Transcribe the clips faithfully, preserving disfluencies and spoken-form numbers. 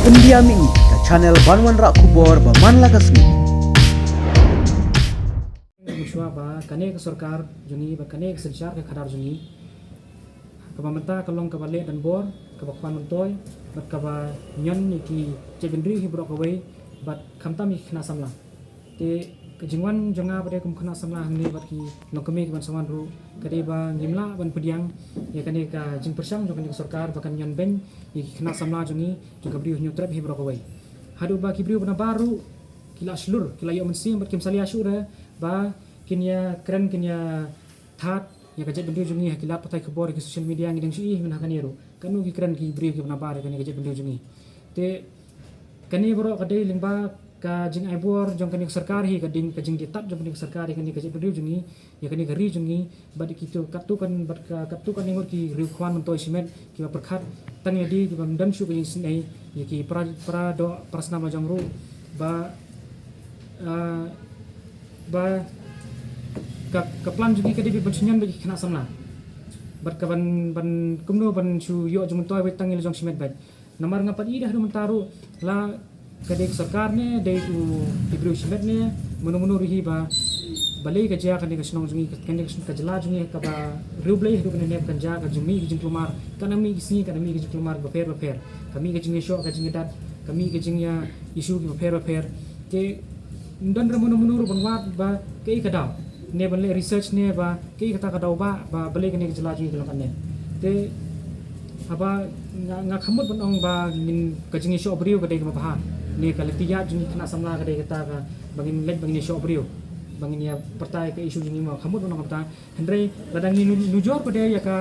India Mih, ka channel ban wanrah khubor ba man la ka sngi. Mynshuwa ba kane ka sorkar jong ngi, ba kane ka synshar ka khadar jong ngi, kaba mynta ka long kaba leh donbor, kaba khwan myntoi, bad kaba ñion ïa ki jaitbynriew hi baroh kawei, bad khamtam ïa ki khynnah samla. Te ka jingwan jong nga pat de kum khynnah samla hangne bad ki longkmie ki ban sa wan ruh, ka dei ba ngim lah ban pdiang ïa kane ka jingpyrshang jong kane ka sorkar ba kan ñion beiñ ïa ki khynnah samla jong ngi, jong ka briew Hynñiewtrep hi baroh kawei. Haduh ba ki briew ba nabar ruh ki la shlur, ki la ïoh mynsiem bad kim salia shuh re ba kin ïa kren, kin ïa thad ïa ka jaitbynriew jong ngi ha ki lad pathai khubor, ha ki social media. Ngi dang shu ïohi mynta kane ruh, kano ki kren ki briew ki ba nabar ïa kane ka jaitbynriew jong ngi. Te kane baroh ka dei lyngba ka jingai bor jong kane ka sorkar hi, ka ding, ka jingdie tad jong kane ka sorkar ïa kane ka jaitbynriew jong ngi, ïa kane ka ri jong ngi. Bad kito katto kan, bad ka, katto katne ngut ki riewkhwan myntoi shimet kiba pyrkhat tang ïa di, kiba ym don shuh ka jingisynei ïa ki para, para doh para snam la jong ruh, ba, ah, ba ka, ka plan jong ki ka dei ban shu ñion bad ki khynnah samla. Bad ka ban, ban kumno ban shu ïoh jingmyntoi beit tang ïa la jong shimet beit. Namar nga pat i da haduh mynta ruh, la ka dei ka sorkar ne dei u, ki briew shimet ne mano mano ruh hi, ba balei ka jia kane ka shnong jong ngi, kane ka jylla jong ngi kaba riewblei haduh kane nep kan jia ka jingmih ka jingkulmar, ka nang mih ki sngi, ka nang mih ka jingkulmar bapher bapher. Ka mih ka jingïashoh, ka jingïadat, ka mih ka jingïa issue ki bapher bapher. Te ym don re mano mano ruh ban wad ba kaei ka daw, ne ban leh research ne ba kaei kata ka daw ba, ba balei kane ka jylla jong ngi ka long katne. Te haba nga, nga khlem mut ban ong ba ngin, ka jingïashoh briew ka dei kaba bha, ne ka lynti ïaid jong ngi khynnah samla ka dei kata ka ba ngin leit ba ngin ïashoh briew, ba ngin ïa pyrta ïa ka issue jong ngi, nga khlem mut ban ong kata. Hynrei lada ngin nu-, nujor pat de ïa ka,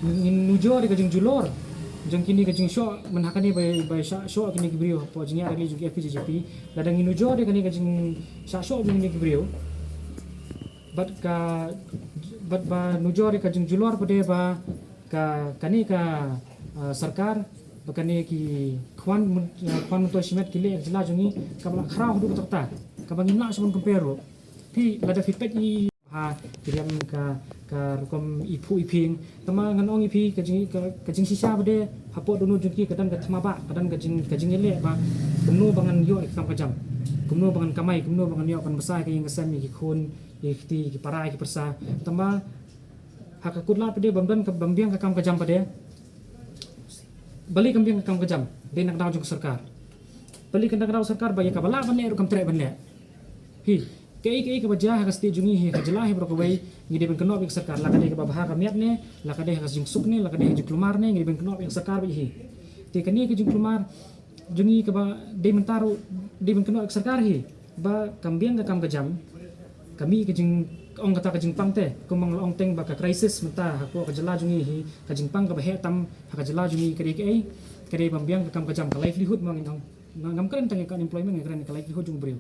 ngin nujor ïa ka jingjulor jong kine ka jingshoh mynta kane ba, ba shah shoh kine ki briew hapoh jingïaid rally jong ki F K J G P. Lada ngin nujor ïa kane ka jingshah shoh jong kine ki briew, bad ka, bad ba nujor ïa ka jingjulor pat de ba ka, kane ka, ah, sorkar, ba kane ki khwan myn-, ah, khwan myntoi shimet ki leh ïa ka jylla jong ngi, kaba la khraw haduh katta katta, kaba ngim lah shuh ban compare ruh. Phi, lada phi peit ïa ha ki riam ka, ka rukom iphuh iphieng. Tangba ngan ong ïa phi ka jing, ka, ka jingshisha pat de hapoh dohnud jong ki ka don ka thma ba, ka don ka jing, ka jingïaleh ba kumno ba ngan ïoh ïa ka kam ka jam, kumno ba ngan kamai, kumno ba ngan ïoh ban bsa ïa ka ïing ka sem, ïa ki khun, ïa ki kti, ïa ki para, ïa ki pyrsa. Tangba ha ka kut lad pat de bym don ka, bym biang ka kam ka jam pat de. Balei kam biang ka kam ka jam? Dei na ka daw jong ka sorkar. Balei ka, na ka daw sorkar ba ïa kaba lah ban leh ruh kam treh ban leh. Hi, kaei kaei kaba jia ha ka state jong ngi hi, ha ka jylla hi baroh kawei, ngi dei ban kynnoh ïa ka sorkar, la ka dei kaba bha ka miat ne, la ka dei ha ka jingsuk ne, la ka dei ha ka jingkulmar ne, ngi dei ban kynnoh ïa ka sorkar beit hi. Te kane ka jingkulmar jong ngi kaba dei mynta ruh dei ban kynnoh ïa ka sorkar hi, ba kam biang ka kam ka jam, ka mih ka jing, ong kata ka jingpang te, kumba nga la ong teng ba ka crisis mynta hapoh ka jylla jong ngi hi, ka jingpang kaba heh tam ha ka jylla jong ngi ka dei kaei? Ka dei bym biang ka kam ka jam, ka livelihood, ma ngin ong. Nga, ngam kren tang ïa ka unemployment, nga kren ka livelihood jong u briew.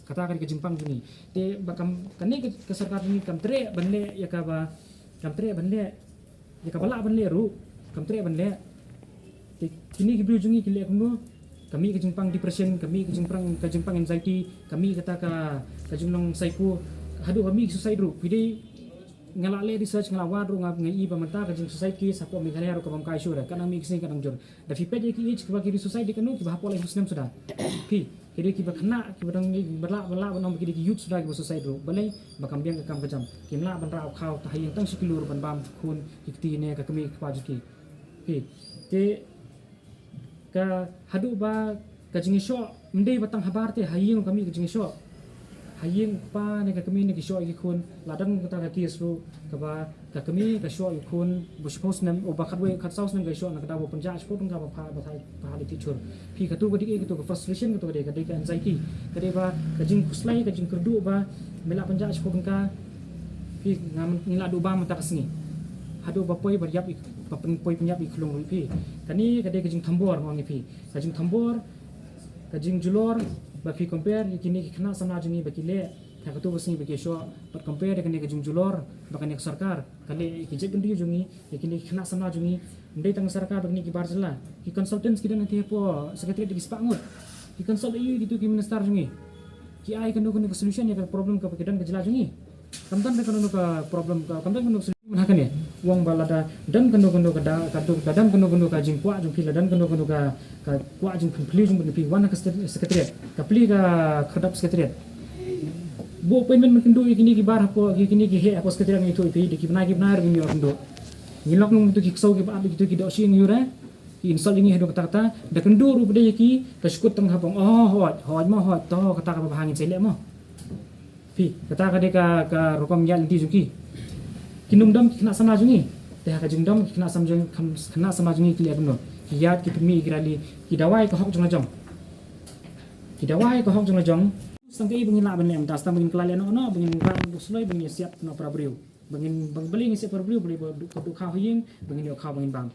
Kata ka dei ka jingpang jong ngi. Te ba kam, kane ka, ka sorkar jong ngi kam treh ban leh ïa kaba, kam treh ban leh ïa kaba lah ban leh ruh, kam treh ban leh. Te kine ki briew jong ngi ki leh kumno? Ka mih ka jingpang depression, ka mih ka jingpang, ka jingpang anxiety, ka mih kata ka, ka jinglong psycho, haduh ka mih suicide ruh. Phi dei, nga la leh research, nga la wad ruh, nga, nga i ba mynta ka jingsuicide case hapoh Meghalaya ruh ka bym kai shuh re, ka nang mih ki sngi ka nang jur. Da phi peit ïa ki age kiba ki suicide, dei kano? Kiba hapoh laiphew snem suda. Phi, ki dei kiba khynnah, kiba dang, kiba lah, ba lah ban ong ba ki dei ki youth suda kiba suicide ruh. Balei? Ba kam biang ka kam ka jam. Kim lah ban rah u khaw ha ïing tang shi kilo ruh ban bam khun ki kti ne ka kmie ka kpa jong ki. Phi, te ka haduh ba ka jingïashoh ym dei ba tang habar te, ha ïing ka mih ka jingïashoh. Ha ïing u kpa ne ka kmie ne ki shoh ïa ki khun, la don kata ka case ruh kaba ka kmie ka shoh ïa u khun ba shiphew snem, o ba khatwei khatsaw snem ka shoh, na ka daw ba pynjah shiphew tyngka ba pha, ba pha, ba pha leit thied shur. Phi, kato ka dei, kato ka frustration, kato ka dei, ka dei ka anxiety, ka dei ba ka jingkhuslai, ka jingkyrduh ba me la pynjah shiphew tyngka. Phi, nga, ngi la duh bam mynta ka sngi. Haduh ba poi ba ïap ïa, ba pyn, poi pynïap ïa ki khyllung ruh phi. Kane ka dei ka jingthombor, nga ong ïa phi. Ka jingthombor, ka jingjulor, ba phi compare ïa kine ki khynnah samla jong ngi ba ki leh ha kato ka sngi ba ki shoh, bad compare ïa kane ka jingjulor ba kane ka sorkar ka leh ïa ki jaitbynriew jong ngi, ïa kine ki khynnah samla jong ngi. Ym dei tang sorkar ba kine ki bar jylla, ki consultants ki don hangtei hapoh secretariat ki spah ngut. Ki consult ïa kito ki minister jong ngi, ki ai kano kano ka solution ïa ka problem kaba ki don ka jylla jong ngi? Kam don kano kano ka problem, ka, kam don kano ka solution ha kane. Ong ba lada don kano kano ka da, ka don kano kano ka jingkwah jong phi, lada don kano kano ka kwah jingpynplie jong phi, wan ha ka secretariat, ka plie ka khyrdop secretariat. Buh appointment ban kynduh ïa kine ki bar hapoh, ïa kine ki heh hapoh secretariat, ngi ïathuh ïa phi, da ki bnai ki bnai ruh ngin ïoh kynduh. Ngin lok nong tu ki ksew ki ba ap, tu ki dohshieng ïura, ki insult ïa ngi haduh katta katta. Da kynduh ruh pat ïa ki, ka shu kut tang hap ong, oh hooid, hooid mo hooid, to kata kaba bha ngin sa leh mo. Phi, kata ka dei ka, ka rukom ïaid lynti jong ki. Kin ym don ki khynnah samla jong ngi. Te ha ka jingdon ki khynnah samla jong, khynnah samla jong ngi ki leh kumno? Ki ïaid, ki pynmih ïa ki rally, ki dawa ïa ka hok jong la jong. Ki dawa ïa ka hok jong la jong. Sngewthuh ba ngin lah ban leh mynta, sngewthuh ba ngin kylla leh noh noh, ba ngin rah noh sloi, ba ngin ïasiat noh para briew. Ba ngin, ba ngin, balei ngin siat para briew, balei ba duk, duk khaw ha ïing, ba ngin ïoh khaw ba ngin bam.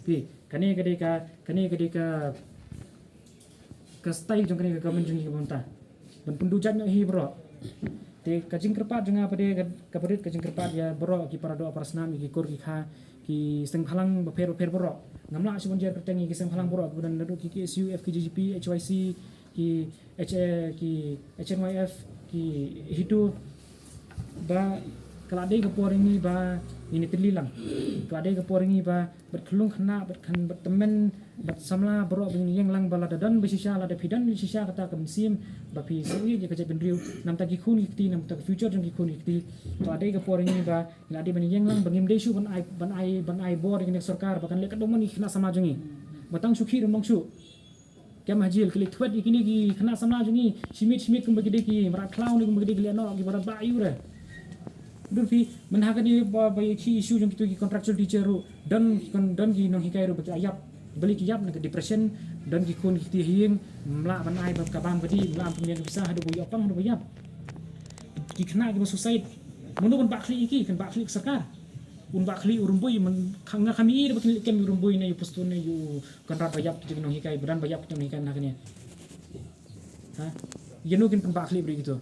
Phi, kane ka dei ka, kane ka dei ka, ka style jong kane ka government jong ngi kaba mynta. Ban pynduh jait noh hi baroh. Te ka jingkyrpad jong nga pat de, ka, kaba rit ka jingkyrpad ïa baroh ki para doh para snam, ïa ki kur ki kha, ki seng bhalang bapher bapher baroh. Ngam lah shuh ban jer kyrteng ïa ki seng bhalang baroh, kiba don naduh ki K S U F, ki G G P, H Y C, ki H A, ki H N Y F, ki HITO, ba ka la dei ka por ïa ngi ba ngin ïatylli lang. Ka la dei ka por ïa ngi ba bad khyllung khynnah, bad khan, bad tymmen, bad samla baroh ba ngin ïeng lang ba lada don ba shisha, lada phi don ba shisha kata ka mynsiem ba phi sngewbha ïa ka jaitbynriew, namta ki khun ki kti, namta ka future jong ki khun ki kti. Ka la dei ka por ïa ngi ba ngi la dei ban ïeng lang, ba ngim dei shuh ban ai, ban ai, ban ai bor ïa kane ka sorkar ba kan leh katba mon ïa ki khynnah samla jong ngi. Ba tang shu khih ruh ym long shuh. Kem ha jil, ki leit thwet ïa kine ki khynnah samla jong ngi, shimit shimit kumba ki dei ki mrad khlaw ne kumba ki dei ki lehnoh, ki mrad ba ïu re. Dur phi, mynta ha kane ba, ba ïa ki issue jong kito ki contractual teacher ruh, don ki kon, don ki nonghikai ruh ba ki la ïap. Balei ki ïap? Na ka depression, don ki khun ki kti ha ïing, ym lah ban ai ba ka bam ka dih, ym lah ban pynïeng ka pisa, haduh ba ïoh pang, haduh ba ïap. Ki khynnah kiba suicide, mano ban bah khlieh ïa ki? Kan bah khlieh ka sorkar. Un bah khlieh u Rymbui, man, kha-, nga kham ïohi da ba kin leit kem u Rymbui ne u Pastor ne u Conrad ba ïap kito ki nonghikai, ba don ba ïap kito ki nonghikai mynta kane. Ha? Ïano kin pynbah khlieh briew kito?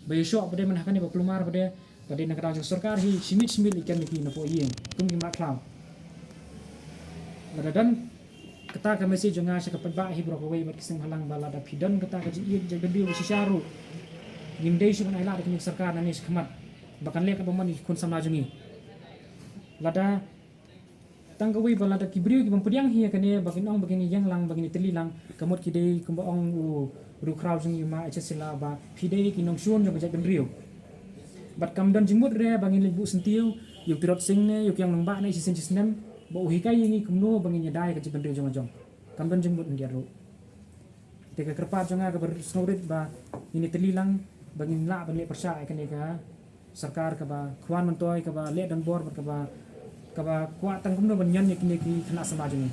Ba ïashoh pat de mynta kane, ba kulmar pat de, pat de na ka daw jong sorkar hi, shimit shimit leit kem ïa ki napoh ïing kum ki mrad khlaw. Lada don kata ka message jong nga sha ka paidbah hi baroh kawei bad ki seng bhalang, ba lada phi don kata ka jingïeit jaitbynriew ba shisha ruh, ngim dei shuh ban ailad ïa kane ka sorkar nangne shakhmat ba kan leh katba mon ïa ki khun samla jong ngi. Lada tang kawei ba lada ki briew ki bym pdiang hi ïa kane, ba kin ong ba kin ïeng lang, ba kin ïatylli lang, ka mut ki dei kumba ong u riewkhraw jong ngi, u Ma H S Sylla, ba phi dei ki nongshun jong ka jaitbynriew. Bad kam don jingmut re ba ngin leit buh syntiew ïa u Tirot Sing ne ïa u Kiang Nangbah ne shisien shisnem ba u hikai ïa ngi kumno ba ngin ïada ïa ka jaitbynriew jong la jong. Kam don jingmut hynrei ruh. Te ka kyrpad jong nga kaba sngewrit ba ngin ïatylli lang, ba ngin lah ban leh pyrshah ïa kane ka sorkar kaba khwan myntoi, kaba leh donbor bad kaba, kaba kwah tang kumno ban ñion ïa kine ki khynnah samla jong ngi.